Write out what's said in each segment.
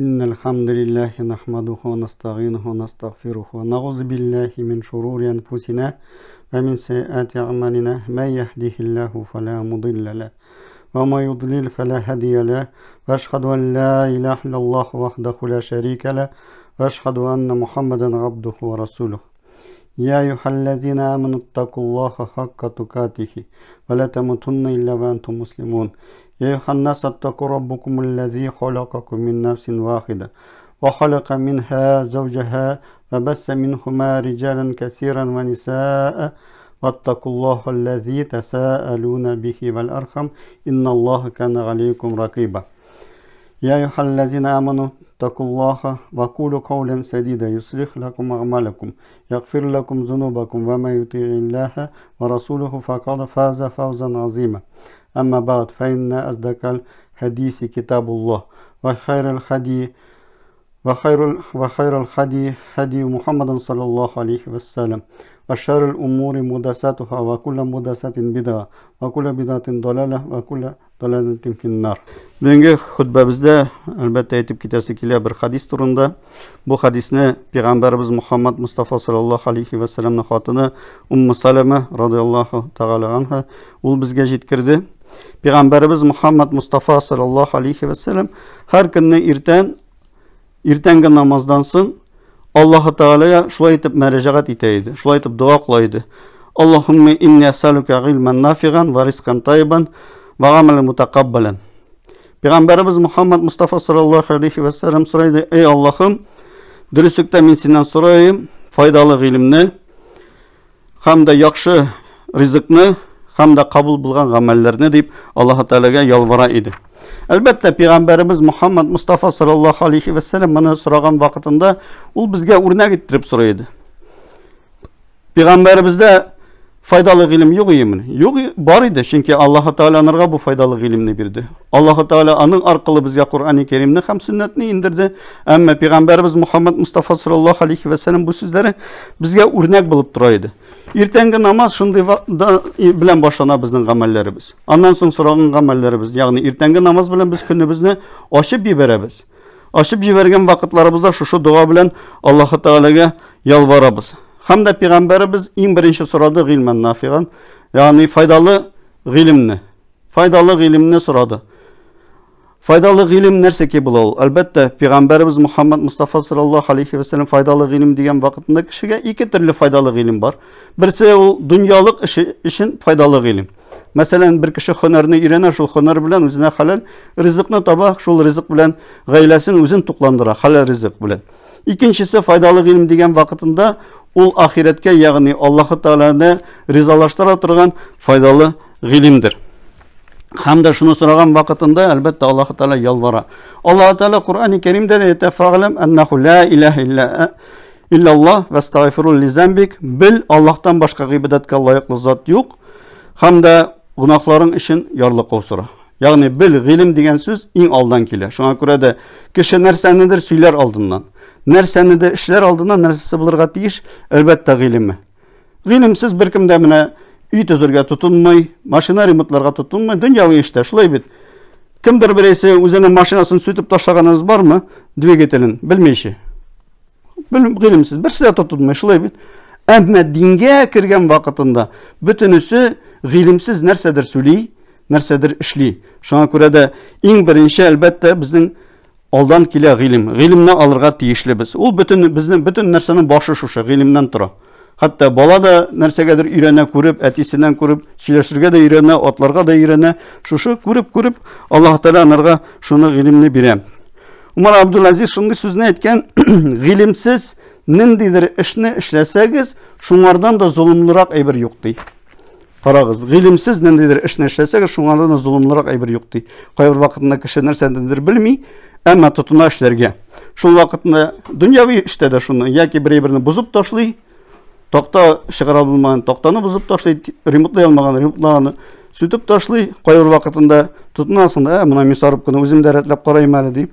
إن الحمد لله نحمده ونستعينه ونستغفره ونعوذ بالله من شرور أنفسنا ومن سيئات أعمالنا من يهده الله فلا مضل له وما يضلل فلا هادي له وأشهد أن لا إله إلا الله وحده لا شريك له وأشهد أن محمدا عبده ورسوله يا أيها الذين آمنوا اتقوا الله حق تقاته ولا تموتن إلا وأنتم مسلمون يا أيها الناس اتقوا ربكم الذي خلقكم من نفس واحدة وخلق منها زوجها وبث منهما رجالا كثيرا ونساء واتقوا الله الذي تساءلون به والأرحم إن الله كان عليكم رقيبا يا أيها الذين آمنوا اتقوا الله وقولوا قولا سديدا يصلح لكم أعمالكم يغفر لكم ذنوبكم وما يطيع الله ورسوله فقد فاز فوزا عظيما أما بعد فإن أصدق الحديث كتاب الله وخير الهدي وخير الهدي هدي محمد صلى الله عليه وسلم وشر الأمور محدثاتها وكل محدثة بدعة وكل بدعة ضلالة وكل ضلالة في النار. Бүгенге хөтбәбездә әлбәттә әйтеп китәсе килә бер хадис турында. Бу хадисне пәйгамбәребез Мухаммад Мустафа саллаллаһу алейхи ва салламның хатыны Умму Салама радиаллаһу тааля анха ул безгә җиткерде. Пәйгамбәребез Мухаммад Мустафа саллаллаһу алейхи ва саллам һәр көнне иртән иртәнге намаздан соң Аллаһу Тааляга шулай итеп мөрәҗәгать итә иде, шулай итеп дога кыла иде. Аллаһумма инни әсәлүкә гыйльман нафиган ва ризкан тайибан ва гамалан мутакаббалан. Пәйгамбәребез Мухаммад Мустафа саллаллаһу алейхи ва саллям сорайды: "Эй Аллаһым, дөреслектә мин синнән сорыйм файдалы гыйлемне һәм дә яхшы ризыкны һәм дә кабул булган гамәлләрне" дип Аллаһу Тааляга ялвара иде. Әлбәттә, пәйгамбәребез Мухаммад Мустафа саллаллаһу алейхи ва саллям моны сораган вакытында ул безгә үрнәк иттереп сорый иде. Пәйгамбәребездә файдалы гыйлем юк идеме? Юк, бар иде, чөнки Аллаһу Тааля анарга бу файдалы гыйлемне бирде. Аллаһу Тааля аның аркылы безгә Куръани Кәримне һәм сөннәтне индерде. Әмма пәйгамбәребез Мухаммад Мустафа саллаллаһу алейхи ва саллям бу сүзләре безгә үрнәк булып тора иде. Иртәнге намаз шундый белән башлана безнең гамәлләребез. Аннан соң сораган гамәлләребез, ягъни иртәнге намаз белән без көнебезне ачып җибәрәбез. Ачып җибәргән вакытларыбызда шушы дога белән Аллаһу Тааляга ялварабыз. Һәм дә пәйгамбәребез иң беренче сорады гыйльман нафиган, ягъни файдалы гыйлемне. Файдалы гыйлемне сорады. Файдалы гыйлем нәрсәгә була ул? Әлбәттә, пәйгамбәребез Мухаммад Мустафа саллаллаһу алейхи ва саллям файдалы гыйлем дигән вакытында кешегә ике төрле файдалы гыйлем бар. Берсе ул дөньялык эше өчен файдалы гыйлем. Мәсәлән, бер кеше һөнәрне өйрәнә, шул һөнәр белән үзенә хәләл ризыкны таба, шул ризык белән гаиләсен үзен тукландыра, хәләл ризык белән. Икенчесе файдалы гыйлем дигән вакытында ул ахирәткә, ягъни Аллаһу Тааляны ризалаштыра торган файдалы гыйлемдер. Һәм дә шуны сораган вакытында әлбәттә Аллаһу Тааля ялвара. Аллаһу Тааля Куръани Кәримдә әйтә: "Фәгъләм аннаху ла илаһа илляллаһ вастагфиру лизамбик." Бел, Аллаһтан башка гыйбадәткә лаеклы зат юк. Һәм дә гөнаһларың өчен ярлыкау сора. Ягъни бел, гыйлем дигән сүз иң алдан килә. Шуңа күрә дә кеше нәрсәнедер сөйләр алдыннан, нәрсәнедер эшләр алдыннан нәрсәсе булырга тиеш? Әлбәттә, гыйлеме. Гыйлемсез беркем дә менә өй төзергә тотынмый, машина ремонтларга тотынмый, дөньяви эштә шулай бит. Кемдер бересе үзенең машинасын сүтеп ташлаганыгыз бармы? Двигателен белмейче. Гыйлемсез берсе дә тотынмый, шулай бит. Әмма дингә кергән вакытында бөтенесе гыйлемсез нәрсәдер сөйли, нәрсәдер эшли. Шуңа күрә дә иң беренче әлбәттә безнең алдан килә гыйлем. Гыйлемне алырга тиешлебез. Ул бөтен безнең бөтен нәрсәнең башы шушы гыйлемнән тора. Хәтта бала да нәрсәгәдер өйрәнә, күреп, әтисеннән күреп, сөйләшергә дә өйрәнә, атларга да өйрәнә. Шушы күреп-күреп Аллаһ Тааля анарга шуны гыйлемне бирә. Умар Абдулазиз шундый сүзне әйткән: "Гыйлемсез ниндидер эшне эшләсәгез, шуңардан да золымлырак әйбер юк" ди. Карагыз, гыйлемсез ниндидер эшне эшләсәгез, шуңардан да золымлырак әйбер юк ди. Кайбер вакытында кеше нәрсәдер белми, әмма тотына эшләргә. Шул вакытында дөньяви эштә дә шуны, яки бер әйберне бозып ташлый, такта чыгара алмаган тактаны бозып ташлый, ремонтлый алмаган ремонтлаганны сүтеп ташлый. Кайбер вакытында тотынасың да, моны мясорубканы үзем дә рәтләп карыйм әле дип,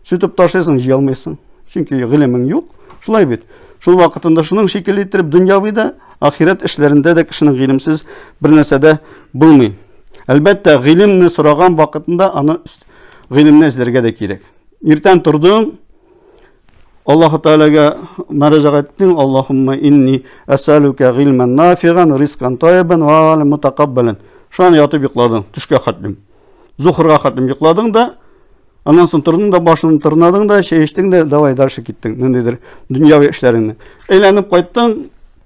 сүтеп ташлыйсың, җыя алмыйсың. Чөнки гыйлемең юк. Шулай бит. Шул вакытында шуның шикелле иттереп дөньяви да, ахирәт эшләрендә дә кешенең гыйлемсез бер нәрсә дә булмый. Әлбәттә, гыйлемне сораган вакытында аны гыйлемне эзләргә дә кирәк. Иртән тордың, Аллаһу Тәгаләгә мөрәҗәгать иттең, Аллаһумма инни әсәлүкә гыйльмән нафиган, ризкан тайибан ва амалан мутакаббалан. Шуннан ятып йокладың, төшкә хәтлем. Зухрга хәтлем йокладың да, аннан соң тордың да, башыңны тырнадың да, чәй эчтең дә, давай дальше киттең, ниндидер дөньяви эшләреңне. Әйләнеп кайттың,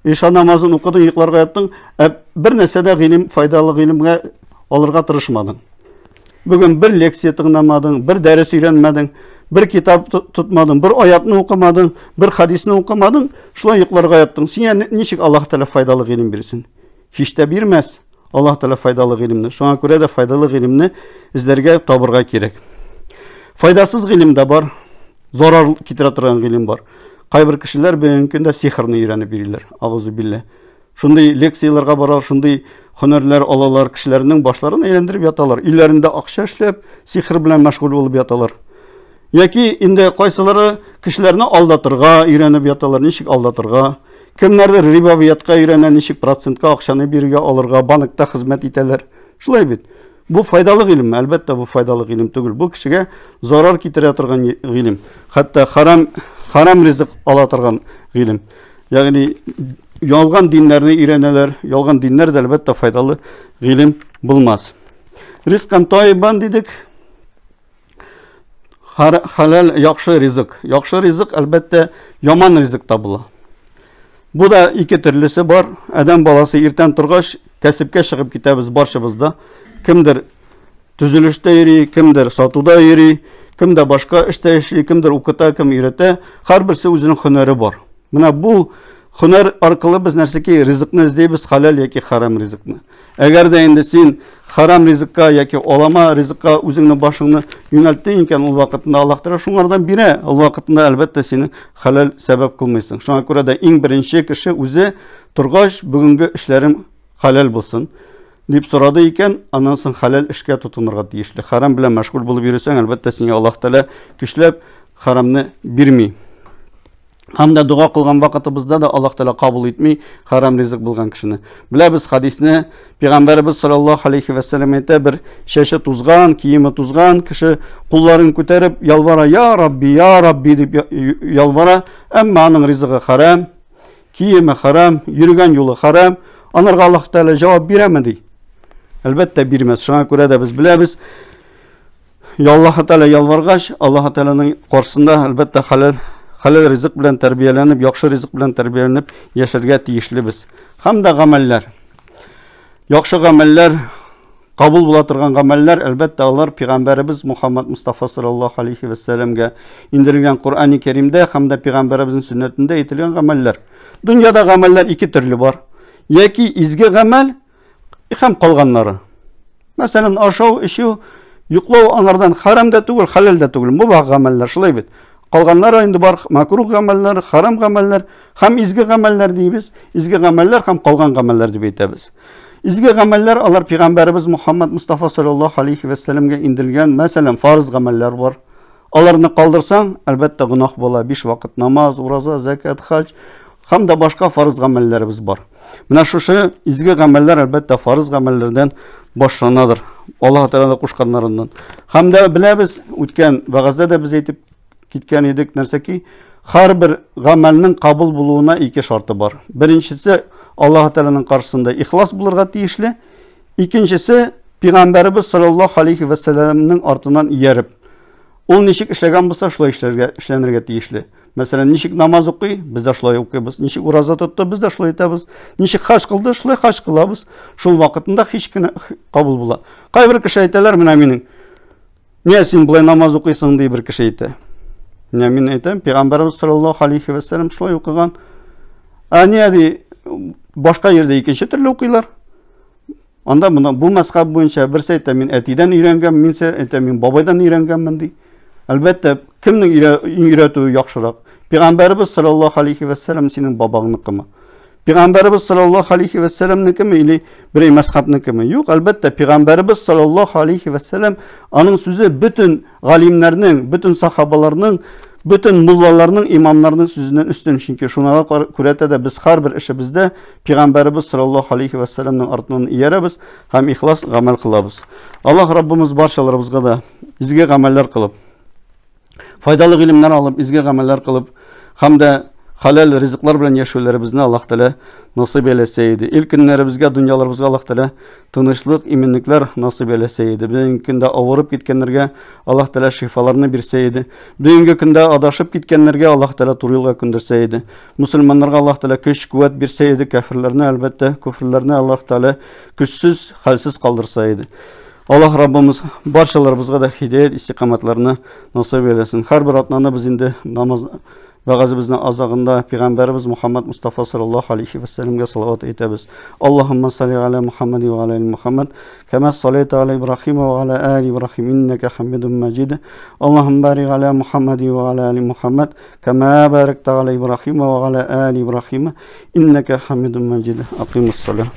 иша намазын укыдың, йокларга яттың, ә бер нәрсә дә гыйлем, файдалы гыйлемгә алырга тырышмадың. Бүген бер лекция тыңламадың, бер дәрес өйрәнмәдең, бер китап тотмадың, бер аятны укымадың, бер хадисны укымадың, шулай йокларга яттың. Сиңа ничек Аллаһ Тәгалә файдалы гыйлем бирсен? Һич тә бирмәс Аллаһ Тәгалә файдалы гыйлемне. Шуңа күрә дә файдалы гыйлемне эзләргә, табырга кирәк. Файдасыз гыйлем дә бар, зарар китерә торган гыйлем бар. Кайбер кешеләр бүгенге көндә сихерне өйрәнеп йөриләр. Агузу билла. Шундый лекцияләргә баралар, шундый һөнәрләр алалар, кешеләрнең башларын әйләндереп яталар. Өйләрендә акча эшләп, сихер белән мәшгуль булып яталар. Яки инде кайсылары кешеләрне алдатырга өйрәнеп яталар, ничек алдатырга. Кемнәрдер рибавиятка өйрәнә, ничек процентка акчаны бирергә, алырга, банкта хезмәт итәләр. Шулай бит. Бу файдалы гыйлемме? Әлбәттә, бу файдалы гыйлем түгел. Бу кешегә зарар китерә торган гыйлем. Хәтта харам, харам ризык ала торган гыйлем. Ягъни ялган диннәрне өйрәнәләр. Ялган диннәр дә әлбәттә файдалы гыйлем булмас. Ризкан тайбан дидек. Хәләл яхшы ризык. Яхшы ризык әлбәттә яман ризык та була. Бу да ике төрлесе бар. Адәм баласы иртән торгач кәсепкә чыгып китәбез барчыбыз да. Кемдер төзелештә йөри, кемдер сатуда йөри, кемдер башка эштә эшли, кемдер укыта, кем өйрәтә. Һәрберсе үзенең һөнәре бар. Менә бу һөнәр аркылы без нәрсәки ризыкны эзлибез, хәләл яки харам ризыкны. Әгәр дә инде син харам ризыкка яки алама ризыкка үзеңне башыңны юнәлттең икән, ул вакытында Аллаһ Тәгалә шуңардан бирә. Ул вакытында әлбәттә сине хәләл сәбәп кылмыйсың. Шуңа күрә дә иң беренче кеше үзе торгач, бүгенге эшләрем хәләл булсын дип сорады икән, аннан соң хәләл эшкә тотынырга тиешле. Харам белән мәшгуль булып йөрсәң, әлбәттә, сиңа Аллаһ Тәгалә көчләп харамны бирми. Һәм дә дога кылган вакытыбызда да Аллаһ Тәгалә кабул итми харам ризык булган кешене. Беләбез хадисне, Пәйгамбәребез саллаллаһу алейхи ва сәлләм әйтә, бер чәче тузган, киеме тузган кеше кулларын күтәреп ялвара, я Рабби, я Рабби дип ялвара, әмма аның ризыгы харам, киеме харам, йөргән юлы харам. Анарга Аллаһ Тәгалә җавап бирәме ди? Әлбәттә бирмәс. Шуңа күрә дә без беләбез, Аллаһ Тәгалә ялваргач, Аллаһ Тәгаләнең каршысында әлбәттә хәләл хәләл ризык белән тәрбияләнеп, яхшы ризык белән тәрбияләнеп яшәргә тиешлебез. Һәм дә гамәлләр. Яхшы гамәлләр, кабул була торган гамәлләр, әлбәттә, алар пәйгамбәребез Мухаммад Мустафа саллаллаһу алейхи ва сәлләмгә индерелгән Коръәни Кәримдә һәм дә пәйгамбәребезнең сөннәтендә әйтелгән гамәлләр. Дөньяда гамәлләр ике төрле бар. Яки изге гамәл, һәм калганнары. Мәсәлән, ашау, эчү, йоклау аңардан харам да түгел, хәләл дә түгел. Мубах гамәлләр, шулай бит. Калганнары инде бар макрух гамәлләр, харам гамәлләр һәм изге гамәлләр дибез. Изге гамәлләр һәм калган гамәлләр дип әйтәбез. Изге гамәлләр алар пәйгамбәребез Мухаммад Мустафа саллаллаһу алейхи ва сәлләмгә индерелгән, мәсәлән, фарыз гамәлләр бар. Аларны калдырсаң, әлбәттә, гөнаһ була. Биш вакыт намаз, ураза, зәкят, хаҗ һәм дә башка фарыз гамәлләребез бар. Менә шушы изге гамәлләр, әлбәттә, фарыз гамәлләрдән башланадыр. Аллаһ Тәгалә кушканнарыннан. Һәм дә беләбез, үткән вәгазьдә дә без әйтеп киткән идек, нәрсәки, һәрбер гамәлнең кабул булуына ике шарты бар. Беренчесе, Аллаһ Тәгаләнең каршысында ихлас булырга тиешле. Икенчесе, Пәйгамбәребез саллаллаһу алейхи ва сәлламның артыннан ияреп, ул ничек эшләгән булса, шулай эшләргә, эшләнергә тиешле. Мәсәлән, ничек намаз укый, без дә шулай укыйбыз. Ничек ураза тотты, без дә шулай итәбез. Ничек хаҗ кылды, шулай хаҗ кылабыз. Шул вакытында һич кенә кабул була. Кайбер кеше әйтәләр, менә минем Нигә син болай намаз укыйсың, ди бер кеше әйтә. Менә мин әйтәм, Пәйгамбәребез саллаллаһу алейхи ва сәлләм шулай укыган. Ә нигә ди, башка җирдә икенче төрле укыйлар. Анда моны бу мәзхәб буенча берсе әйтә, мин әтидән өйрәнгән, мин әйтә, мин бабайдан өйрәнгәнмен ди. Әлбәттә, кемнең өйрәтүе яхшырак? Пәйгамбәребез саллаллаһу алейхи ва сәлләм синең бабаңныкымы? Пәйгамбәребез саллаллаһу алейхи ва сәлләмнекеме или берәй мәзхәбнекеме? Юк, әлбәттә, пәйгамбәребез саллаллаһу алейхи ва сәлләм аның сүзе бөтен галимнәрнең, бөтен сахабаларның, бөтен муллаларның, имамнарның сүзеннән өстен. Чөнки шуңа күрә дә без һәрбер эшебездә пәйгамбәребез саллаллаһу алейхи ва сәлләмнең артыннан иярәбез һәм ихлас гамәл кылабыз. Аллаһ Раббымыз барчаларыбызга да изге гамәлләр кылып, Файдалы гыйлемнәр алып, изге гамәлләр кылып, һәм дә хәләл ризыклар белән яшәүләребезне Аллаһ Тәгалә насыйп әйләсә иде. Ил көннәребезгә, дөньяларыбызга Аллаһ Тәгалә тынычлык, иминлекләр насыйп әйләсә иде. Бүгенге көндә авырып киткәннәргә Аллаһ Тәгалә шифаларны бирсә иде. Бүгенге көндә адашып киткәннәргә Аллаһ Тәгалә туры юлга күндерсә иде. Мусульманнарга Аллаһ Тәгалә көч, куәт бирсә иде, кәферләрне, әлбәттә, күферләрне Аллаһ Тәгалә көчсез, хәлсез калдырса иде. Аллаһ Раббымыз барчаларыбызга да һидәят, истикамәтләрне насыйп әйләсен. Һәрбер атнаны без инде намаз вәгазебезнең азагында пәйгамбәребез Мухаммад Мустафа саллаллаһу алейхи ва сәлләмгә салават әйтәбез. Аллаһумма салли аля Мухаммад ва аля Мухаммад, кама саллайта аля Ибрахим ва аля али Ибрахим иннака хамидум маҗид. Аллаһумма барик аля Мухаммад ва аля али Мухаммад, кама баракта аля Ибрахим ва аля али Ибрахим иннака хамидум маҗид. Акимус салах.